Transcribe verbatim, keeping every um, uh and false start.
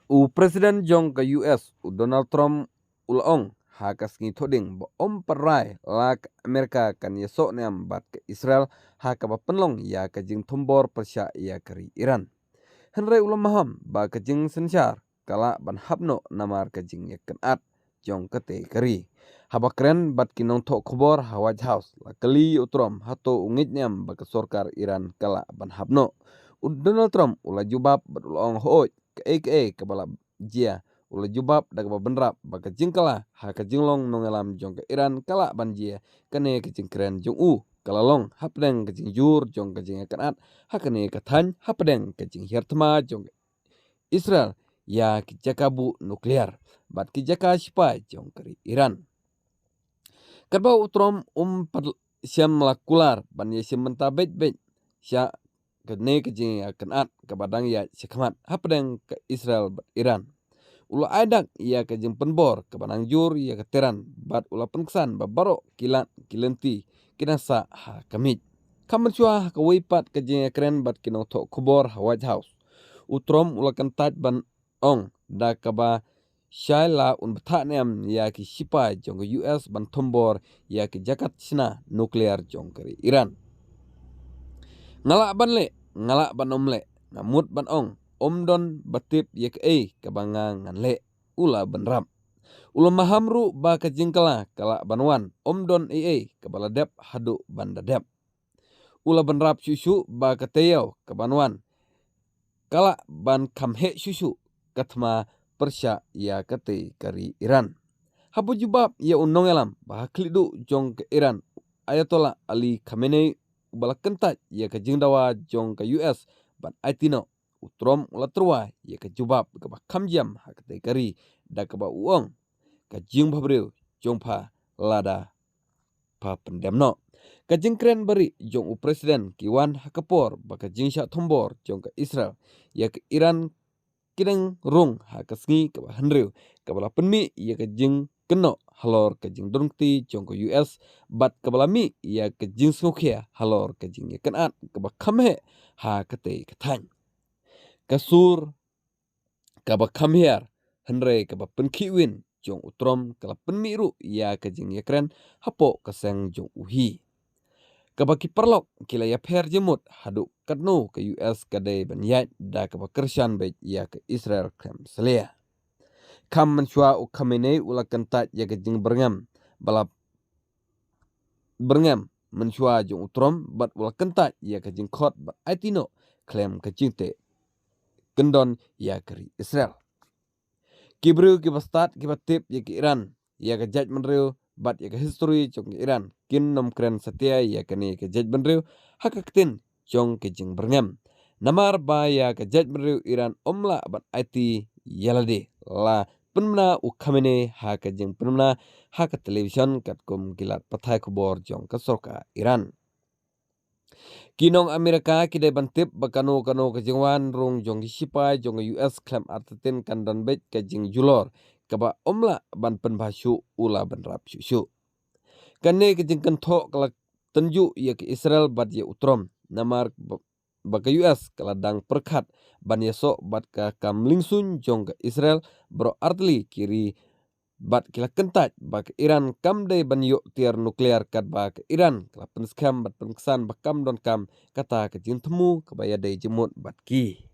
U President jong ka U S, u Donald Trump, u la ong ha ka sngi Thohdieng ba ym pat rai la ka Amerika kan ïasoh niam bad ka Israel ha kaba pynlong ïa ka jingthombor pyrshah ïa ka ri Iran. Hynrei u la maham ba ka jingsynshar ka lah ban hap noh namar ka jingïakynad jong katei ka ri. Haba kren bad ki nongthoh khubor ha White House, la kylli u Trump hato u ngeit niam ba ka sorkar Iran ka lah ban hap noh. U Donald Trump u la jubab bad u la ong, hooid, kaei kaei kaba la jia. U la jubab da kaba bynrap ba ka jingkylla ha ka jinglong nongïalam jong ka Iran ka lah ban jia. Kane ka jingkren jong u ka la long hapdeng ka jingjur jong ka jingïakynad ha kane ka thaiñ hapdeng ka jinghiar thma jong ka Israel ïa ki jaka buh nuklear bad ki jaka shipai jong ka ri Iran. Katba u Trump um pat shem la kular ban ïashim bynta beit beit sha kane ka jingïakynad kaba dang ïaid shakhmat hapdeng ka Israel bad Iran. U la ai dak ïa ka jingpynbor kaba nang jur ïa ka Tehran bad u la pynksan ba baroh ki lad ki lynti ki dang sah ha ka miej. Kham mynshuwa ha kawei pat ka jingïakren bad ki nongthoh khubor ha White House, u Trump u la kyntait ban ong da kaba shai la un bthah niam ïa ki shipai jong ka U S ban thombor ïa ki jaka shna nuklear jong ka ri Iran. Nga lah ban leh, nga lah ban ym leh, nga mut ban ong, ym don ba tip ïa kaei kaba nga ngan leh, u la bynrap. U la maham ruh ba ka jingkylla ka lah ban wan, ym don ei ei kaba la dep haduh ban da dep. U la bynrap shuh shuh ba ka taïew kaban wan ka lah ban kham heh shuh shuh ka thma pyrshah ïa katei ka ri Iran. Haba jubab ïa u nongïalam ba ha khlieh duh jong ka Iran, Ayatollah Ali Khamenei, uba la kyntait ïa ka jingdawa jong ka U S ban aiti noh, u Trump u la tyrwa ïa ka jubab kaba kham jam ha katei ka ri da kaba u ong, ka jingbhabriew jong pha lada pha pyndem noh. Ka jingkren barieh jong u President ki wan ha ka por ba ka jingshah thombor jong ka Israel ïa ka Iran ki dang rung ha ka sngi kaba hynriew kaba la pynmih ïa ka jingkynnoh halor ka jingdon kti jong ka U S bad kaba la mih ïa ka jingsngewkhia halor ka jingïakynad kaba kham heh ha katei ka thaiñ. Ka sur kaba kham hiar hynrei kaba pynkhih win jong u Trump ka la pynmih ruh ïa ka jingïakren hapoh ka seng jong u hi. Kaba ki paralok ki la ïapher jingmut haduh katno ka U S ka dei ban ïaid da kaba kyrshan beit ïa ka Israel khlem salia. Kham mynshuwa u Khamenei u la kyntait ïa ka jingbyrngem ba la byrngem mynshuwa jong u Trump bad u la kyntait ïa ka jingkhot ban aiti noh khlem ka jingteh kyndon ïa ka ri Israel. Ki briew kiba stad kiba tip ïa ka Iran, ïa ka jaitbynriew bad ïa ka histori jong ka Iran kin nym kren satia ïa kane ka jaitbynriew ha ka ktien jong ka jingbyrngem. Namar ba ïa ka jaitbynriew Iran ym lah ban aiti ïa lade, la pynbna u Khamenei ha ka jingpynbna ha ka television katkum ki lad pathai khubor jong ka sorkar Iran. Ki nong Amerika ki dei ban tip ba kano kano ka jingwan rung jong ki shipai jong ka U S khlem artatien kan don beit ka jingjulor kaba ym lah ban pynbha shuh, u la bynrap shuh shuh. Kane ka jingkynthoh ka la tynjuh ïa ka Israel bad ïa u Trump namar ba, ba ka U S ka la dang pyrkhat ban ïasoh bad ka kam liengsuiñ jong ka Israel baroh artylli ki ri bad ki la kyntait ba ka Iran kam dei ban ïoh tiar nuklear katba ka Iran ka la pynskhem bad pynksan ba kam donkam kata ka jingthmu kaba ïadei jingmut bad ki.